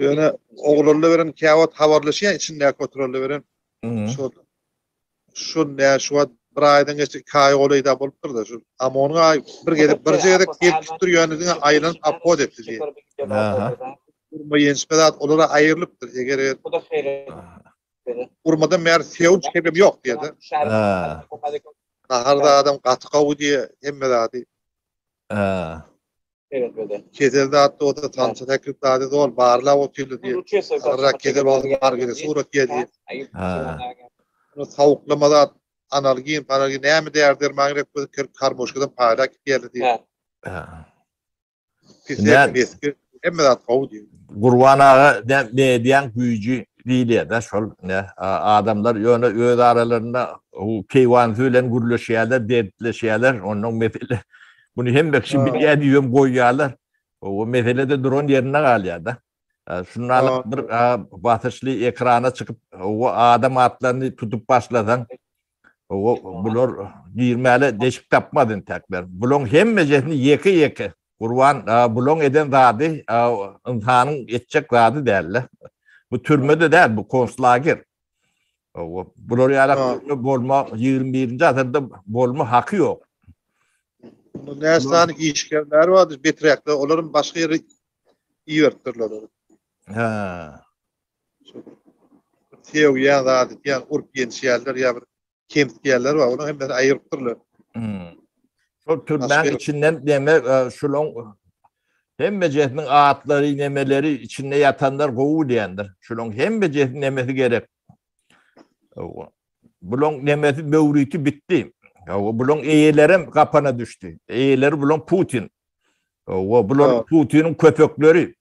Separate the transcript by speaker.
Speaker 1: Ýöne oglanlar bilen käwagt habarlaşýan içindäki oturanlar bilen. Şol şu nä şu wagt bir aýdan geçdi, iki aý golaýda bolupdyr-da şu OMON-yň aý bir gezek birje gezek gelip gitdir ýöne diňe aýlanyp obhod etdi diýýär. Urma ýençme zat olara aýrylypdyr. Eger urmadan bäri sewnç kebem ýok diýýär-de. Nahar zadam gaty gowy diýýär, hemme zady. Kesel zat bolsa tansa teklik zady zol barlap otyrdy diýip. Agyrrak kesel bolsa bar gele surat diýe diýip. Sowuklama zat analgin, panalgin näme däri derman gerek bolsa kirip karmoşkadan paýlap gitýärdi diýip. Pisek, meski hemme zat gowy diýip.
Speaker 2: Gurban aga ne mediaň güýji diýilýär-de şol ne adamlar ýöne öz aralarynda keýwanysy bilen gürleşýärler, dertleşýärler onnoň mesele Muny hemme kişi bilýär diýibem goýýarlar. O mesele-de duran ýerinde galýar-da. Şundan bir basyşly ekrana çykyp, o adam atlaryny tutup başlasaň, o bular girmäle deşik tapmaz entäkler. Bulaň hemmejesini ýeke-ýeke Gurban bulaň eden zady ynsanyň etjek zady däl-de. Bu türme-de däl, bu konslager. Bular ýaly türme bolma 21-nji asyrda bolma haky ýok.
Speaker 1: Näçe sany işgärler bardy beträkler, olaryň başga ýere iberipdirler.
Speaker 2: Ha.
Speaker 1: Sögýän zat etýän, urup ýençýärler ýa bir kemsitýärler bar, onuň hemmesini aýyrypdyrlar.
Speaker 2: Hmm. Şol türmäň içinden neme şulaň hemmejesiniň atlary, nemeleri içinde ýatanlar gowy bilýändir. Şulaň hemmejesiniň nemesi gerek. Bulaň nemesi möwriti bitdi. Bulaň eýelerem gapana düşdi. Eýeleri bulaň Putin. Bular Putiniň köpekleri.